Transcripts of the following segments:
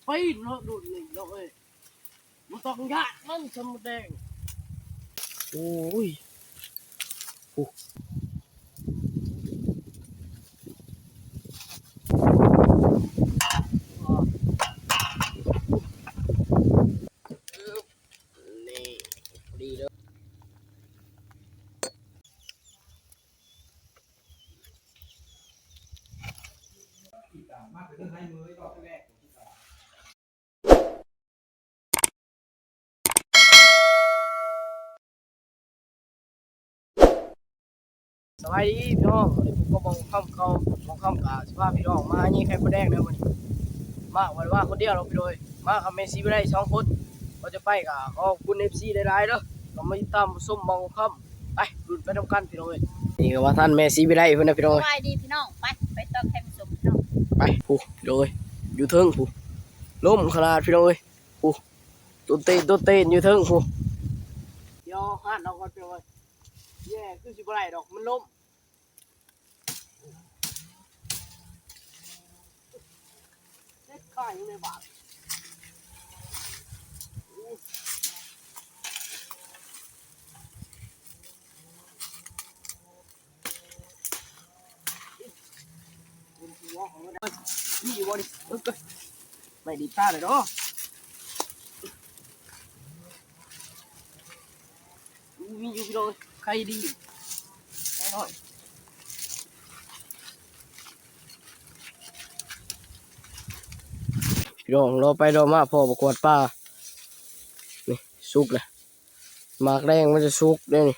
ໄປເນາະ ໂດດນີ້ເນາະເອີຍ ບໍ່ຕ້ອງຢ້ານມັນ ຊຳມະແດງ. ໂອ້ຍ ໂອ້ ນີ້ ພໍດີເລີຍ. ສະບາຍດີພີ່ນ້ອງ ວັນນີ້ພົບກັບບ່າວຄຳເກົ່າ. ບ່າວຄຳກະຊິພາພີ່ນ້ອງມາຫາຍິງໄຂ່ມົດແດງເດີມື້ນີ້. ມາບໍ່ໄດ້ມາຄົນດຽວດອກພີ່ນ້ອງເອີຍ ມາກັບແມ່ສີວິໄລສອງຄົນ. ກ່ອນຈະໄປກະຂອບຄຸນເອັຟຊີຫຼາຍໆເດີ ທີ່ມາຕິດຕາມຊົມບ່າວຄຳ. ໄປລຸ້ນໄປນຳກັນພີ່ນ້ອງເອີຍ. ນີ້ກະວ່າທ່ານແມ່ສີວິໄລເພິ່ນນະພີ່ນ້ອງເອີຍ. ສະບາຍດີພີ່ນ້ອງ ໄປ ໄປຕໍ່ແຄມຊົມພີ່ນ້ອງ ໄປ. ພຸ້ນພີ່ນ້ອງເອີຍ ຢູ່ເທິງພຸ້ນ ລົມຂະໜາດພີ່ນ້ອງເອີຍ. ພຸ້ນ ໂຕເຕນໂຕເຕນຢູ່ເທິງພຸ້ນ. ດຽວຫານເອົາກ່ອນພີ່ນ້ອງເອີຍ ແຍ່ຄືຊິບໍ່ໄດ້ດອກ ມັນລົມ. ເຈັບຂາຢູ່ໃນບາດ. ມີຢູ່ບໍ່ນີ້? ເອີ ໄມ້ດີດຕາເລີຍເນາະ. ມີຢູ່ພີ່ນ້ອງ ໄຂ່ດີ ໄຂ່ນ້ອຍ. ພີ່ນ້ອງ ເລາະໄປເລາະມາພໍ້ບັກກວດປ່າ ນີ້ສຸກແລ້ວ ໝາກແດງມັນຈະສຸກເດ້ນີ້.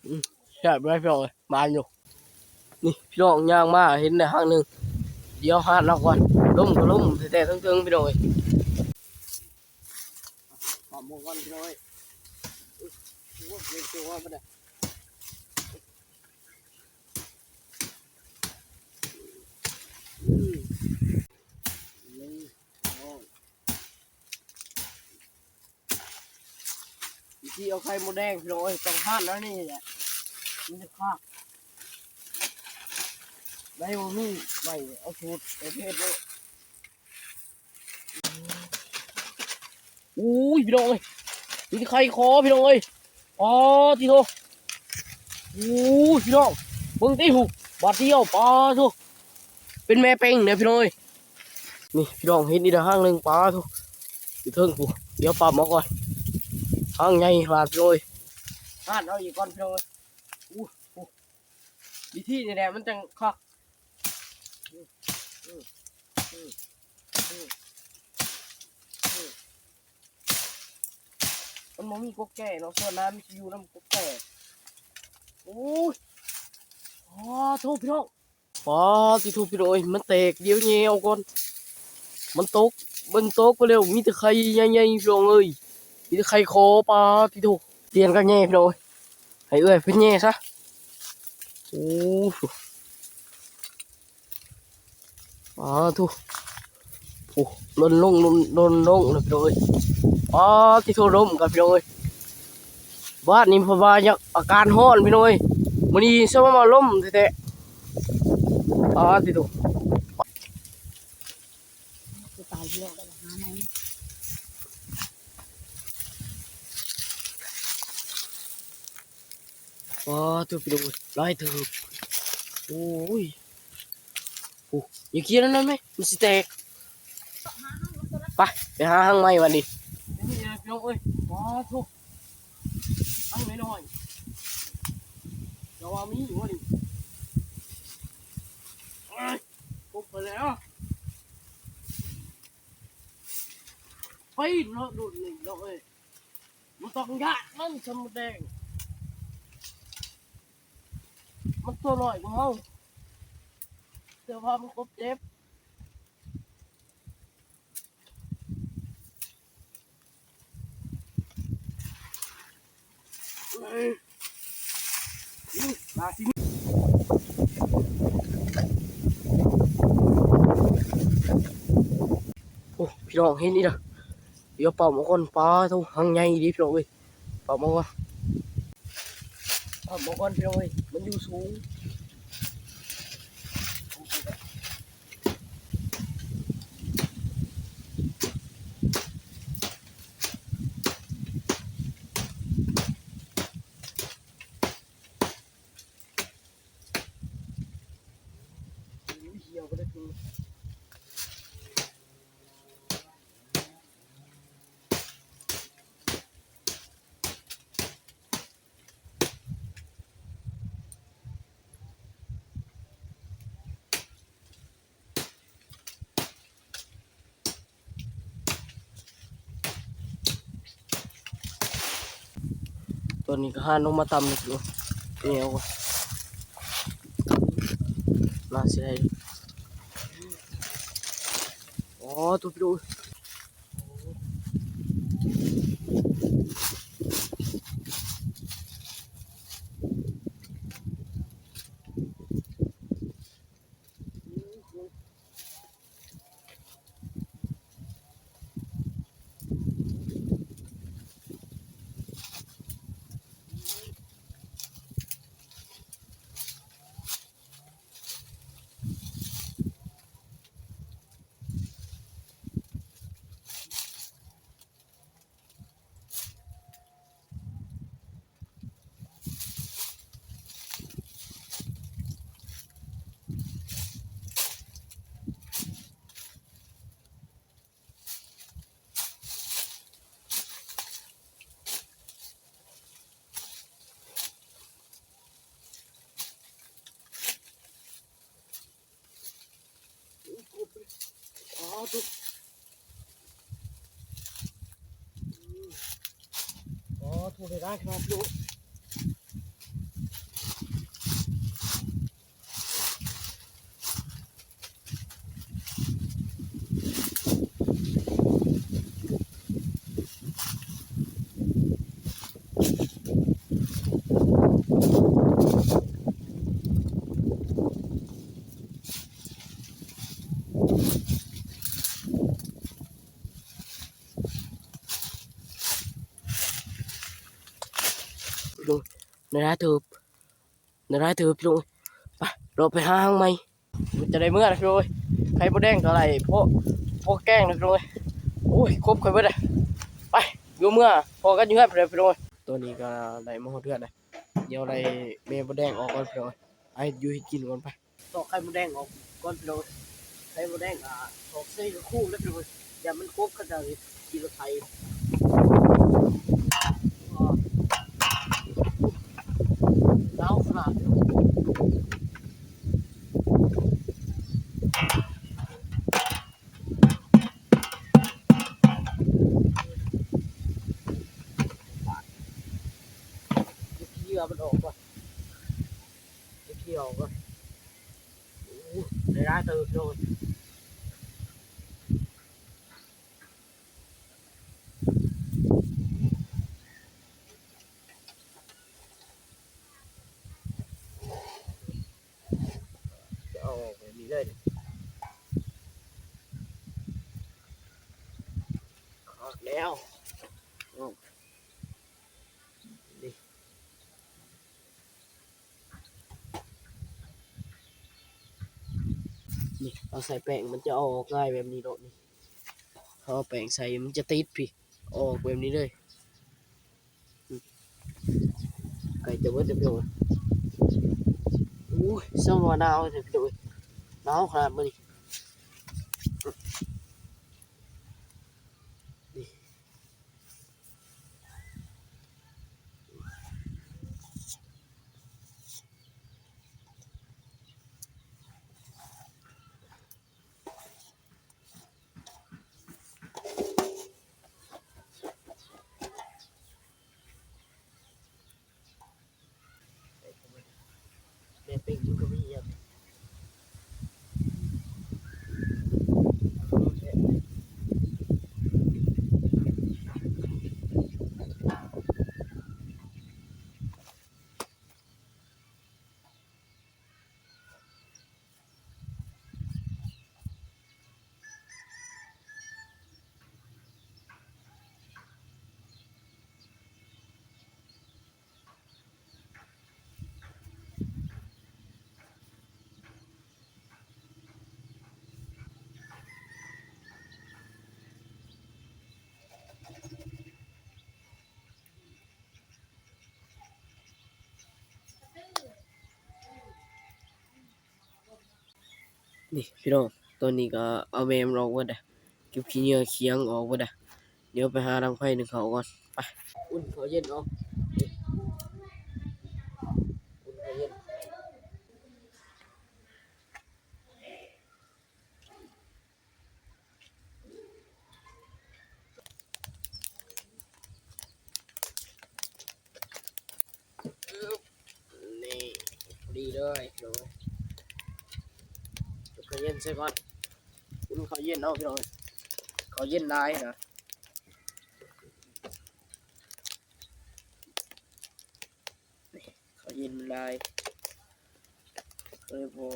ອືມ ແຊບເລີຍພີ່ນ້ອງເອີຍ ໝານຢູ່. ນີ້ພີ່ນ້ອງ ຍ່າງມາເຫັນໄດ້ຫາງໜຶ່ງ ດຽວຫານເອົາກ່ອນ. ລົມກະລົມແທ້ໆເທິງໆ ພີ່ນ້ອງເອີຍ. ປາໝໍກ່ອນພີ່ນ້ອງເອີຍ. ໂອ້ຍ ເລັກຕົວບໍ່ໄດ້. ອືມ ນີ້ ໂອ້ຍ. ວິທີເອົາໄຂ່ມົດແດງພີ່ນ້ອງເອີຍ ຕ້ອງຫານແນວນີ້ແຫຼະ ມັນຈະຄັກ. ໄມ້ບໍ່ມີ ໄມ້ເອົາສູດເອົາເພດເດີ. ໂອ້ຍ ພີ່ນ້ອງເອີຍ ມີແຕ່ໄຂ່ຂໍພີ່ນ້ອງເອີຍ. ອໍ ຕິໂທ ໂອ້ຍ ພີ່ນ້ອງ ເບິ່ງຕິ ຫູ ບາດດຽວ ປາໂທ ເປັນແມ່ເປັງເດ້ພີ່ນ້ອງເອີຍ. ນີ້ພີ່ນ້ອງ ເຫັນອີກແລ້ວຫາງໜຶ່ງ ປາໂທ ຢູ່ເທິງພຸ້ນ. ດຽວປາບເອົາກ່ອນ ຫາງໃຫຍ່ຂະໜາດພີ່ນ້ອງເອີຍ. ຫານເອົາອີກກ່ອນພີ່ນ້ອງເອີຍ. ໂອ້ ວິທີນີ້ແຫຼະມັນຈັ່ງຄັກ. ມັນບໍ່ມີກົກແກ່ເນາະ ສ່ວນຫຼາຍມັນຊິຢູ່ນຳກົກແກ່. ໂອ້ຍ ອໍ ໂທ ພີ່ນ້ອງ ປາຕິໂທ ພີ່ນ້ອງເອີຍ ມັນແຕກ. ດຽວແຍ່ເອົາກ່ອນ ມັນຕົກ ມັນຕົກໄປແລ້ວ ມີແຕ່ໄຂ່ໃຫຍ່ໆ ພີ່ນ້ອງເອີຍ ມີແຕ່ໄຂ່ຂໍ. ປາຕິໂທ ປ່ຽນກັນແຍ່ພີ່ນ້ອງເອີຍ ໃຫ້ເອື້ອຍເພິ່ນແຍ່ຊະ. ໂອ້ ປາໂທ ໂອ້ ຫຼົ່ນລົງ ຫຼົ່ນ ຫຼົ່ນລົງແລ້ວພີ່ນ້ອງເອີຍ. ປາຕິໂທ ລົມກັນພີ່ນ້ອງເອີຍ. ບາດນີ້ເພິ່ນວ່າຢາກອາກາດຮ້ອນພີ່ນ້ອງເອີຍ ມື້ນີ້ຊ່ຳວ່າລົມແທ້ໆ. ປາຕິໂທ ຕາຍແລ້ວ ຫາໃໝ່. ປາໂທ ພີ່ນ້ອງເອີຍ ຫຼາຍເຕີບ. ໂອ້ຍ ໂອ້ ຢ່າກຽນນັ້ນແມ່ ມັນຊິແຕກ. ໄປ ໄປຫາຫາງໃໝ່ບາດນີ້. ນີ້ແຫຼະພີ່ນ້ອງເອີຍ ປາໂທ ຫາງນ້ອຍໆ ຈະວ່າມີຢູ່ບໍ່ນີ້. ໂອ້ຍ ພົບໄປແລ້ວ ໄປເນາະ ໂດດນີ້ເນາະເອີຍ. ບໍ່ຕ້ອງຢ້ານມັນ ຊຳມະແດງ ມັນຕົວນ້ອຍກວ່າເຮົາ ແຕ່ວ່າມັນກົບເຈັບ. ໂອ້ ພີ່ນ້ອງ ເຫັນນີ້ນະ ດຽວປ້ອມເອົາກ່ອນ. ປາໂທ ຫາງໃຫຍ່ອີ່ຫຼີພີ່ນ້ອງເອີຍ. ປ້ອມເອົາກ່ອນ ປ້ອມເອົາກ່ອນພີ່ນ້ອງເອີຍ ມັນຢູ່ສູງ. ຕອນນີ້ກໍຫາໜໍ່ມາຕຳນີ້ ແນວ ໜ້າຊິໄດ້ ອໍ ໂທ້ ພີ່ນ້ອງ. ອໍ ໂທ້ ໄດ້ຫຼາຍຂະໜາດຢູ່. ໄດ້ຫຼາຍເຕີບ ໄດ້ຫຼາຍເຕີບ ພີ່ນ້ອງເອີຍ. ໄປ ເລາະໄປຫາຮັງໃໝ່. ຈະໄດ້ເມືອລະ ພີ່ນ້ອງເອີຍ. ໄຂ່ມົດແດງກໍໄດ້ພໍ ພໍແກງລະ ພີ່ນ້ອງເອີຍ. ໂອ້ຍ ຄົບຂ້ອຍເບິດລະ. ໄປ ຢູ່ເມືອ ພໍກັນຢູ່ເຮືອນພຸ້ນແຫຼະ ພີ່ນ້ອງເອີຍ. ຕອນນີ້ກໍໄດ້ມາຮອດເຮືອນລະ. ດຽວໄລ່ແມ່ມົດແດງອອກກ່ອນ ພີ່ນ້ອງເອີຍ. ຫາເຮັດຢູ່ເຮັດກິນກ່ອນ ໄປ. ຕອກໄຂ່ມົດແດງອອກກ່ອນ ພີ່ນ້ອງ. ໄຂ່ມົດແດງ ອາ ຕອກໃສ່ກະຄູ້ເລີຍ ພີ່ນ້ອງ. ຢ້ານມັນຄົບ ເຂົາເຈົ້າຊິຂີ່ລົດໄຖ. ໜາວຂະໜາດ ພີ່ນ້ອງ. ເຫຍື່ອມັນອອກກ່ອນ ເຫຍື່ອອອກກ່ອນ. ໂອ້ ໄດ້ຫຼາຍເຕີບ ພີ່ນ້ອງ. ຈະເອົາອອກແບບນີ້ເລີຍ ຄັກແລ້ວ. ນີ້ ນີ້ ເອົາໃສ່ແປ້ງ ມັນຈະເອົາອອກງ່າຍແບບນີ້ໂລດ. ນີ້ ເຮົາເອົາແປ້ງໃສ່ ມັນຈະຕິດພີ້ ອອກແບບນີ້ເລີຍ. ໃກ້ຈະເບິດແລ້ວ ພີ່ນ້ອງ. ໂອ້ຍ ຊ່າງວ່າໜາວແທ້ ພີ່ນ້ອງເອີຍ. ໜາວຂະໜາດມື້ນີ້ ນີ້. ແມ່ເປັ້ງຢູ່ກະມີຫຍັງ. ນີ້ພີ່ນ້ອງ ຕອນນີ້ກໍເອົາແມ່ມັນອອກເບິດແລ້ວ ເກັບຂີ້ເຫຍື້ອຂີ້ຫຍັງອອກເບິດແລ້ວ. ດຽວໄປຫາດັງໄຟໜຶ້ງເຂົ້າກ່ອນ ໄປ. ອຸ່ນເຂົ້າເຢັນເອົາ ອຸ່ນເຂົ້າເຢັນ. ນີ້ ພໍດີເລີຍ ເຂົ້າເຢັນໃສ່ກ່ອນ. ອຸ່ນເຂົ້າເຢັນເອົາພີ່ນ້ອງ ເຂົ້າເຢັນຫຼາຍນະ. ເຂົ້າເຢັນມັນຫຼາຍ ເລີຍບໍ່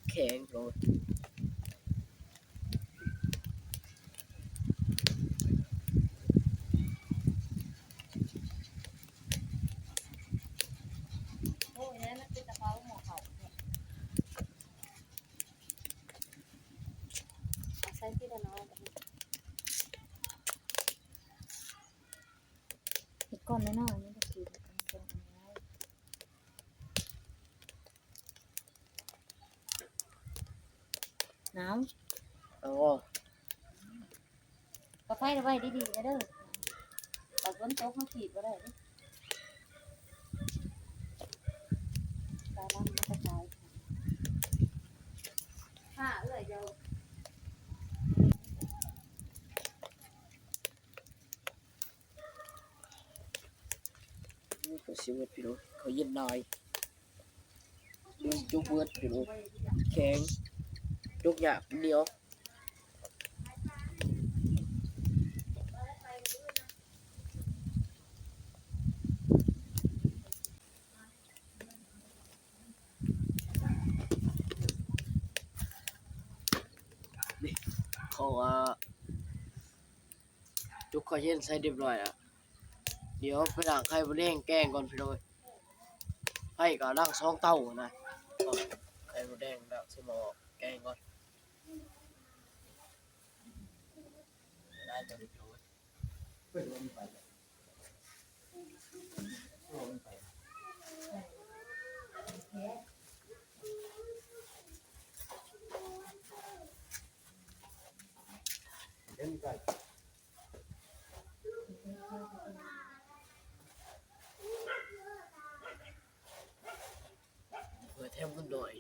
ແຂງໂພດ. ໂອ້ຍ ນັ້ນມັນເປັນຕະເປົາໝໍ້ເຂົ້າແທ້ ເອົາໃສ່ທີລະໜ້ອຍບາດນີ້ ເຮັດກ້ອນນ້ອຍໆ ມັນກໍຄື ໜາວ ໂອ້ ກາໄຟໄວ້ດີໆ ເດີ ຖ້າຝົນຕົກມາຂີດບໍ່ໄດ້ເດ້ ຕາດຳມັນກະຈາຍ ຖ້າເອື້ອຍເຈົ້າ ໂອ້ ເຂົ້າຊິເບິດພີ່ນ້ອງ ເຂົ້າເຢັນຫຼາຍ ຈຸກເບິດພີ່ນ້ອງ ແຂງ ຈຸກຍາກ ໜຽວ. ນີ້ ເພາະວ່າ ຈຸກເຂົ້າເຢັນໃສ່ຮຽບຮ້ອຍແລ້ວ ດຽວໄປລ້າງໄຂ່ມົດແດງແກງກ່ອນພີ່ນ້ອງເອີຍ ໄຟກໍລ້າງສອງເຕົານະ ໄຂ່ມົດແດງລ້າງໃສ່ໝໍ້ແກງກ່ອນ ໄດ້ຕົວນີ້ພີ່ນ້ອງເອີຍ. ເປີດແຖມເງິນໜ້ອຍ.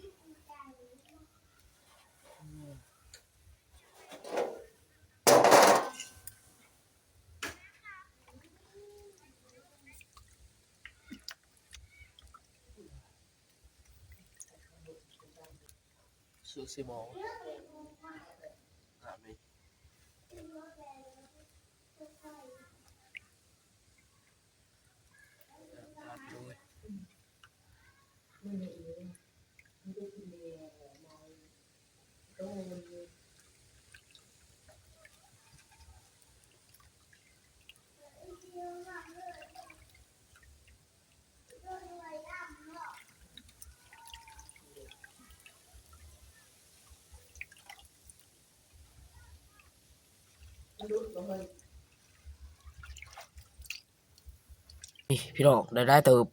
ນີ້ພີ່ນ້ອງ ໄດ້ຫຼາຍເຕີບ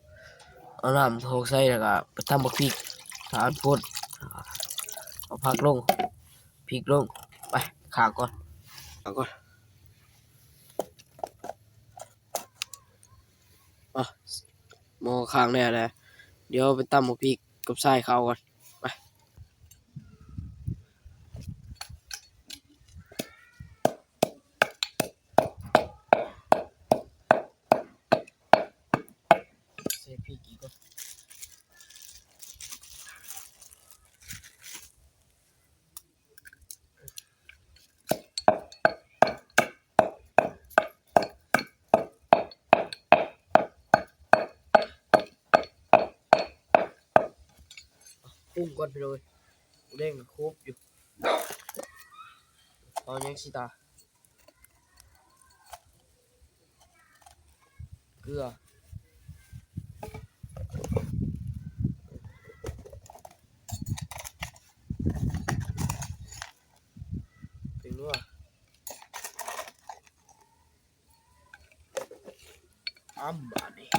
ເອົານ້ຳຖອກໃສ່ ແລ້ວກໍໄປຕຳບັກພິກ ຖ້າມັນຟົດ ເອົາຜັກລົງ ພິກລົງ ໄປຂ້າງກ່ອນ ຂ້າງກ່ອນ ອ່ະ ໝໍ້ຂ້າງແລ້ວແຫຼະ ດຽວໄປຕຳບັກພິກກັບຊາຍເຂົ້າກ່ອນ ໄປ. ໃສ່ພິກອີກກ່ອນ ປຸງກ່ອນພີ່ນ້ອງເອີຍ ແດງກໍຄົບຢູ່ ເອົາຫຍັງຊິຕາ ເກືອ ເກືອ ອຳ ບາດນີ້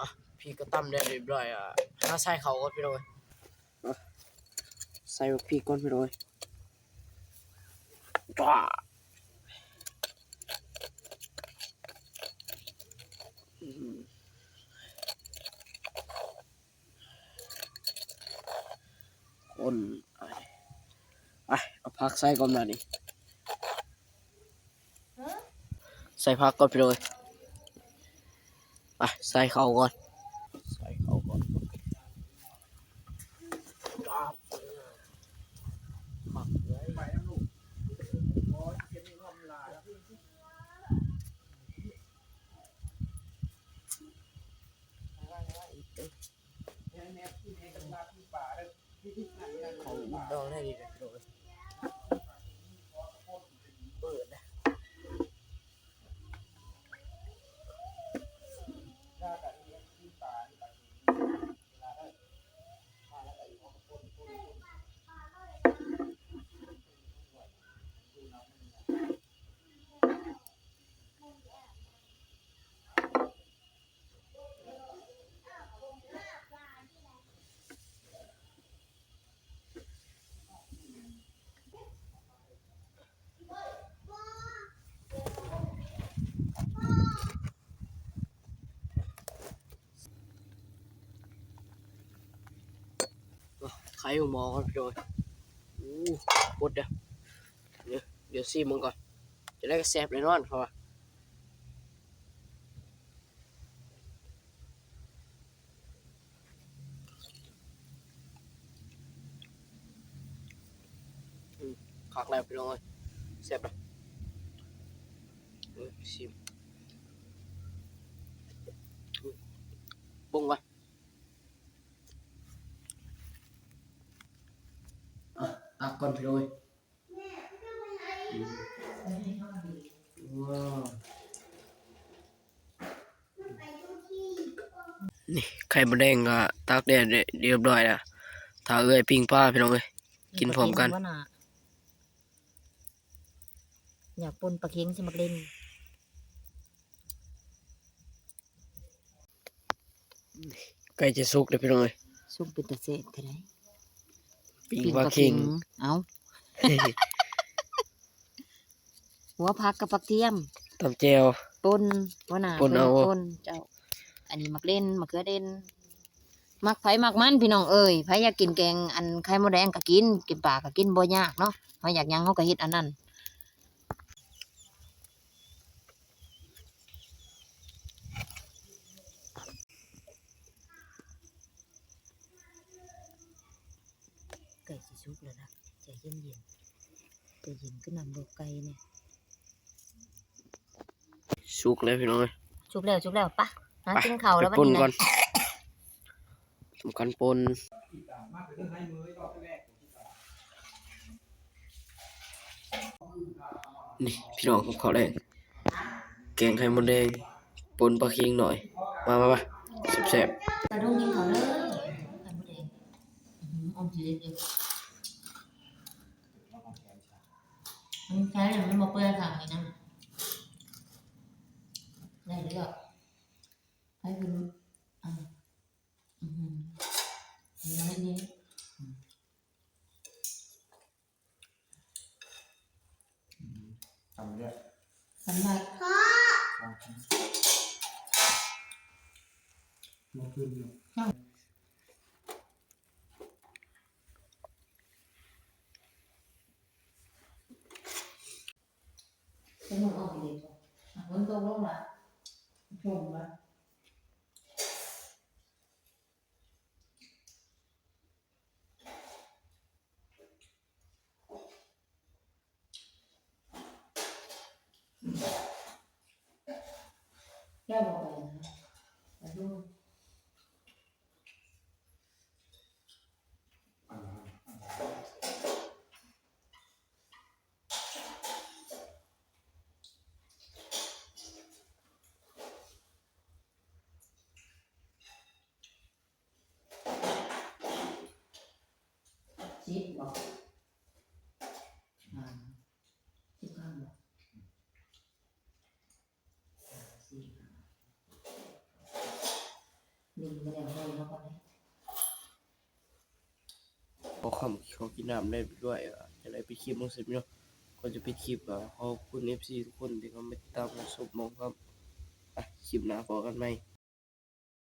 ອະ ພິກກໍຕຳແລ້ວຮຽບຮ້ອຍ ອະ ຫາໃສ່ເຂົ້າກ່ອນພີ່ນ້ອງເອີຍ. ໃສ່ບັກພິກກ່ອນພີ່ນ້ອງເອີຍ. ຈ້າ ອືມ ຄົນ ໄປ ເອົາຜັກໃສ່ກ່ອນບາດນີ້. ໃສ່ຜັກກ່ອນພີ່ນ້ອງເອີຍ. ໄປ ໃສ່ເຂົ້າກ່ອນ ໃສ່ເຂົ້າກ່ອນ. ເຂົ້າດອງໄດ້ດີເດ້ ເປີດນະ. ໄຂໝໍກ່ອນພີ່ນ້ອງ. ໂອ້ ປົດເດີ້ ດຽວ ດຽວຊີມເບິ່ງກ່ອນ ຈັ່ງໃດກໍແຊບແນ່ນອນເຂົາວ່າ. ອືມ ຄັກແລ້ວພີ່ນ້ອງເອີຍ ແຊບເດີ້. ເອີ ຊີມ ອືມ ເບິ່ງວ່າ ອ່ະ ຕັກກ່ອນພີ່ນ້ອງເອີຍ. ນີ້ໄຂ່ມົດແດງກໍຕາກແດດໄດ້ຮຽບຮ້ອຍແລ້ວ ຖ້າເອື້ອຍປີ້ງປາພີ່ນ້ອງເອີຍ ກິນພ້ອມກັນ. ຢາກປົ່ນປາເຄັງໃສ່ໝາກເລັ່ນ. ໃກ້ຈະສຸກແລ້ວພີ່ນ້ອງເອີຍ ສຸກເປັນຕາແຊບແທ້ໃດ໋. ປີ້ງປາເຄັງ ປີ້ງປາເຄັງ ເອົ້າ ຫົວຜັກກັບຜັກທຽມ ຕຳແຈ່ວ ປົ່ນ ຫົວໜ້າ ປົ່ນເອົາ ເພິ່ນປົ່ນ ເຈົ້າ. ອັນນີ້ໝາກເລັ່ນ ໝາກເຂືອເດັ່ນ ມັກໃຜມັກມັນພີ່ນ້ອງເອີຍ. ໃຜຢາກກິນແກງອັນໄຂ່ມົດແດງກໍກິນ ກິນປາກໍກິນ ບໍ່ຍາກເນາະ. ເຮົາຢາກຫຍັງເຮົາກໍເຮັດອັນນັ້ນ. ໃກ້ຊິສຸກແລ້ວລະ ໃຈເຢັນໆ ໃຈເຢັນຄືນ້ຳລວກໄກ່ນີ້. ສຸກແລ້ວພີ່ນ້ອງເອີຍ ສຸກແລ້ວ ສຸກແລ້ວ. ປະ ຫາກິນເຂົ້າແລ້ວບັດນີ້ນະ ໄປປົ່ນກ່ອນ ສຳຄັນປົ່ນ. ນີ້ພີ່ນ້ອງ ກັບເຂົ້າແລງ ແກງໄຂ່ມົດແດງ ປົ່ນປາເຄັງໜ້ອຍ. ມາ ມາ ມາ ແຊບໆ. ປາດຸກກິນເຂົ້າເດີ ໄຂ່ມົດແດງ. ອື ອອມຊິເດັດເດ້ ມັນໃຊ້ແລ້ວມັນບໍ່ເປື່ອຍຂ້າງນີ້ນະ. ໄດ້ເລີຍ ໃຫ້ເພິ່ນ ອື ອື ນ້ອຍນີ້ ອື ອື ທຳໄດ້ ທຳໄດ້ ບໍ່ຄືນຢູ່. ເປັນໝູອອກອີ່ຫຼີບໍ່? ຝົນຕົກລົງລະ ຊົມລະ. ແກ້ວບໍ່ໄປນະ ໄປດູ. ອື ສິບບໍ? ອ່າ ສິບເກົ້າບໍ? ສີ່ ຫ້າ ໜຶ່ງ ບໍ່ໄດ້ເອົາເຂົ້າມາກ່ອນເດ້. ພໍຄ່ຳ ເຂົ້າກິນນ້ຳໄດ້ດ້ວຍ ຈະໄດ້ປິດຄລິບລົງຊັ້ນເນາະ. ກ່ອນຈະປິດຄລິບ ກໍຂອບຄຸນເອັຟຊີທຸກຄົນທີ່ເຂົ້າມາຕິດຕາມຮັບຊົມເບິ່ງ. ອ່ະ ຄລິບໜ້າພໍ້ກັນໃໝ່.